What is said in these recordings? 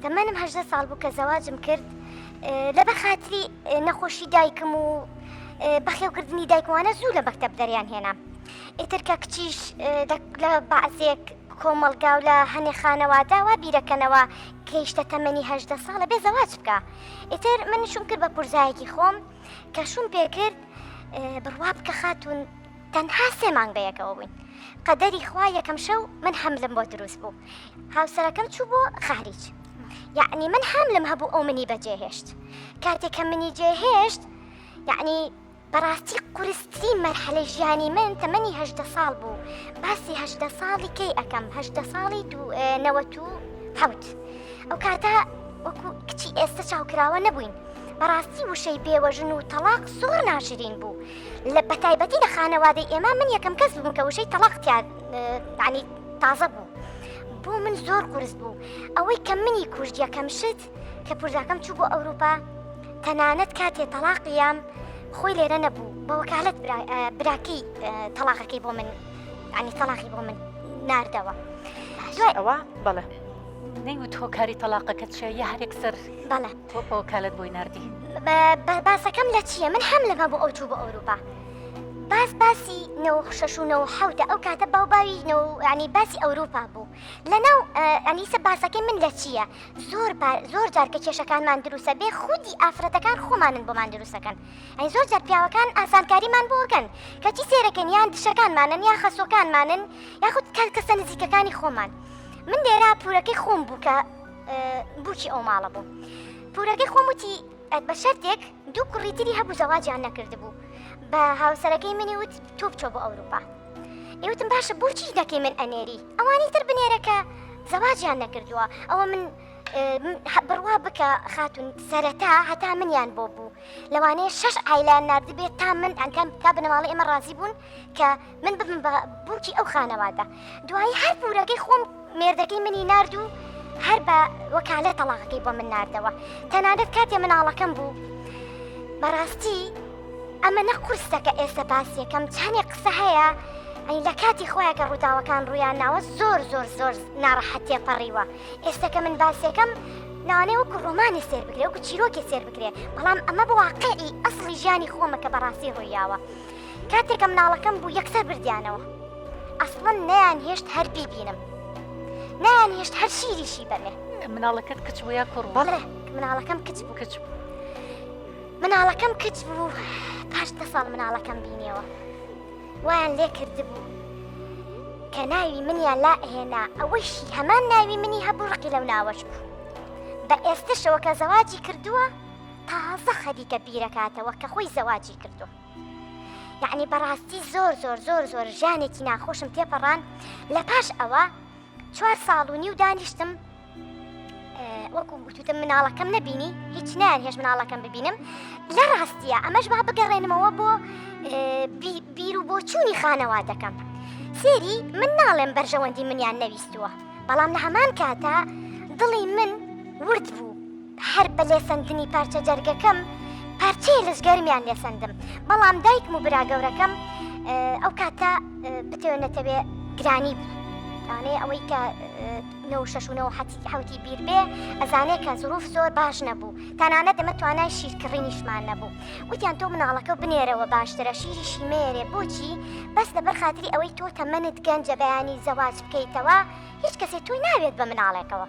تەمەنم 18 ساڵ بوو کە زەواجم کرد لەبەر خاتری نەخۆشی دایکم و بەخێوکردنی دایکموانە زوو لە مەکتەب دەریان هێنام ئیتر کە کچیش لە بەعزێک کۆمەڵگا و لە هەنێ خانەوادە وا بیرەکەنەوە گەیشتە تەمەنی 18 ساڵە بێ زەواج بکە ئیتر من شوم کرد بە پورزایەکی خۆم کە شوم پێ کرد بڕوا بکە خاتون تەنها سێ مانگ بەیەکەوە بووین قەدەری خوا یەکەم شەو من حەملم بۆ دروست بوو هاوسەرەکەم چوو بۆ خاریج یعنی من حەملم هەبوو ئەو منی بەجێهێشت کاتێک کە منی جێهێشت یعنی بەڕاستی قورسترین مەرحەلەی ژیانی من تەمەنی 18 ساڵ بوو باسی 18 ساڵی کەی ئەەکەم 18 ساڵی 97 ئەو کاتە وەکو کچی ئێستا چاوکراوە نەبووین بەڕاستی وشەی بێوەژن و تەڵاق زۆر ناشرین بوو لە بەتایبەتی لە خانەوادەی ئێمە من یەکەم کەس بووم کە وشەی تەڵاق تیا ینی تازە بوو بۆ من زۆر قورس بوو ئەوەی کە منی کوشت یەکەم شت کە پورزاکەم چوو بۆ ئەوروپا تەنانەت کاتێ تەڵاقیام خۆی لێرە نەبوو بە وەکالەت براکەی تەڵاقەکەی بۆ من ینی تەڵاقی بۆ من ناردەوە دوای ئەوە بەڵێ نەیوت هۆکاری تەڵاقەکە چیە یا هەر یەکسەر بەڵێ تۆ بە وەکالەت بۆی ناردی؟ باسەکەم لە چییە من حەملم هەبوو ئەو چوو بۆ ئەوروپا باس باسی نەوە شەش و نەوە حەوتە ئەو کاتە باو باوی نەوە ینی باسی ئەوروپا بوو لەناو ئەنیسە باسەکەی من لە چییە زۆر زۆر جار کە کێشەکانمان دروستە بێ خودی ئافرەتەکان خۆمانن بۆمان دروستەکەن ئەی زۆر جار پیاوەکان ئاسانکاریمان بۆ ئەکەن کەچی سێرەکەن یان دشەکانمانن یا خەسوەکانمانن یاخود کەسە نزیکەکانی خۆمان من لێرە پورەکەی خۆم بوو کە بووکی ئەو ماڵە بوو پورەکەی خۆم وتی بە شەرتێک دوو کوڕی تری هەبوو زەواجیان نەکردبوو بە هاوسەرەکەی منی وت تۆ بچۆ بۆ ئەوروپا ئێوتم باشە بۆچی دەکەی من ئەنێری ئەوانی تر بنێرە کە زەواجیان نەکردووە ئەوە من بڕوا بکە خاتون سەرەتا هەتا منیان بۆ بوو لەوانەیە شەش ئایلان نردبێت تا من ئەنکەم تا بنەماڵە ئێمە ڕازی بوون کە من ببم بە بووکی ئەو خانەوادە دوایی هەر پورەکەی خۆم مێردەکەی منی نارد و هەر بە وەکالە تەڵاقەکەی بۆ من ناردەوە تەنانەت کاتێ مناڵەکەم بوو بەڕاستی ئەمە نە قورسە کە ئێستا باسیەکەم چەندێک قسە هەیە ئەی لە کاتی خۆیان کە ڕووداوەکان ڕوویان ناوە زۆر زۆر زۆر ناڕەحەت تێپەڕیوە ئێستا کە من باسیەکەم ناوانەیە وەکو ڕۆمانی سێر بکرێ وەکو چیرۆکی سێر بکرێ بەڵام ئەمە بە واقعی ئەسڵی ژیانی خۆمە کە بەڕاستی ڕوویاوە کاتێک کە مناڵەکەم بوو یەکسەر بردیانەوە ئەسڵەن نەیان هێشت هەر بیبینم نەیان هێشت هەر شیریشی بەمێ. مناڵەکەت کچ بوو یا کوڕ بوو؟ بەڵێ مناڵەکەم کچ بوو. کچ بوو. مناڵەکەم کچ بوو پاش دە ساڵ مناڵەکەم بینیەوە وایان لێ کردبوو کە ناوی منیان لا ئەهێنا ئەوەیشی هەمان ناوی منی هەبوو ڕقی لەو ناوەش بوو بە ئێستەشەوە کە زەواجی کردووە تازە خەریکە بیرەکاتەوە کە خۆی زەواجی کردووە یعنی بەڕاستی زۆر زۆر زۆر زۆر ژیانێکی ناخۆشم تێپەڕان لە پاش ئەوە چوار ساڵ و نیو دانیشتم وەکو گوتوتم مناڵەکەم نەبینی هیچ نیان هێش مناڵەکەم ببینم لە ڕاستیە ئەمەش با بگەڕێنمەوە بۆ بیر و بۆچوونی خانەوا دەکەم سێری من ناڵێم بەرژەوەندی منیان نەویستووە بەڵام لە هەمان کاتە دڵی من ورد بوو هەر بە لێسەندنی پارچە جەرگەکەم پارچەیە لە جگەرمیان لێسەندم بەڵام دایکم و برا گەورەکەم ئەو کاتە بتەوێ نەتەوێ گرانی بوو لەوانەیە ئەوەی کە نەوە شەش و نەوە حەوتی بیر بێ ئەزانێ کە زروف زۆر باش نەبوو تەنانەت ئەمە توانای شیرکڕینیشمان نەبوو وتیان تۆ مناڵەکە بنێرەوە باشترە شیریشی مێرێ بۆچی بەس لەبەر خاتری ئەوەی تۆ تەمەنت گەنجە بەیانی زەواج بکەیتەوە هیچ کەسێ تۆی ناوێت بە مناڵێکەوە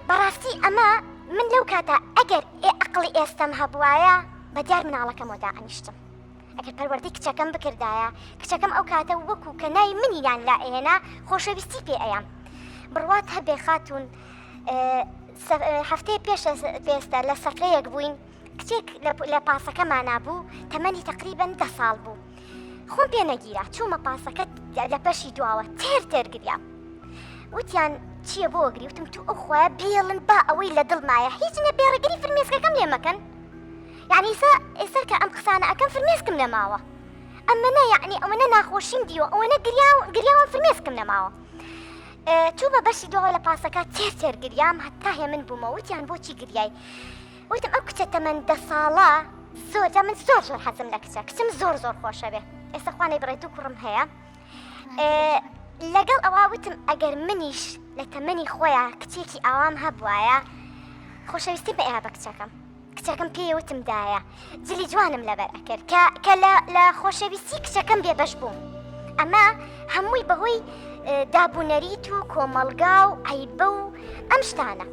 بەڕاستی ئەمە من لەو کاتە ئەگەر ئێ ئەقڵی ئێستەم هەبوایە بە دیار مناڵەکەمەوە دائەنیشتم ئەگەر پەروەردەی کچەکەم بکردایە کچەکەم ئەو کاتە وەکو کە ناوی منیان لا ئەهێنا خۆشەویستی پێ ئەیام بڕوات هەبێ خاتوون هەفتەیە پێش پێستە لە سەفرەیەک بووین کچێک لە پاسەکەمانا بوو تەمەنی تقریبن دە ساڵ بوو خۆم پێ نەگیرا چوومە پاسەکە لە پەشی دواوە تێر تێر گریام وتیان چییە بۆ گری وتم تو ئەو خوایە بێڵن با ئەوەی لە دڵمایە هیچ نەبێ ڕێگری فرمێسکەکەم لێ مەکەن یعنی ئێستا ئێستا کە ئەم قسانە ئەکەم فرمێسکم نەماوە ئەمەنە یعنی ئەوەنە ناخۆشیم دیوە ئەوەنە گریاو گریاوم فرمێسکم نەماوە چوومە بەشی دواوە لە پاسەکە تێر تێر گریام هەتا هێمن بوومەوە وتیان بۆچی گریای وتم ئەو کچە تەمەن دە ساڵە زۆر جا من زۆر زۆر حەزم لە کچە کچم زۆر زۆر خۆشەوێ ئێستا خوا نەیبڕێ دوو کوڕم هەیە. لەگەڵ ئەوە وتم ئەگەر منیش لە تەمەنی خۆیا کچێکی ئاوام هەبوایە خۆشەویستیم ئەیا بە کچەکەم. کچەکەم پێی وتم دایە جلی جوانم لەبەر ئەکرد کە کە لە لە خۆشەویستی کچەکەم بێبەش بووم ئەمە هەمووی بەهۆی دابونەریت و کۆمەڵگا و عەیبە و ئەم شتانە.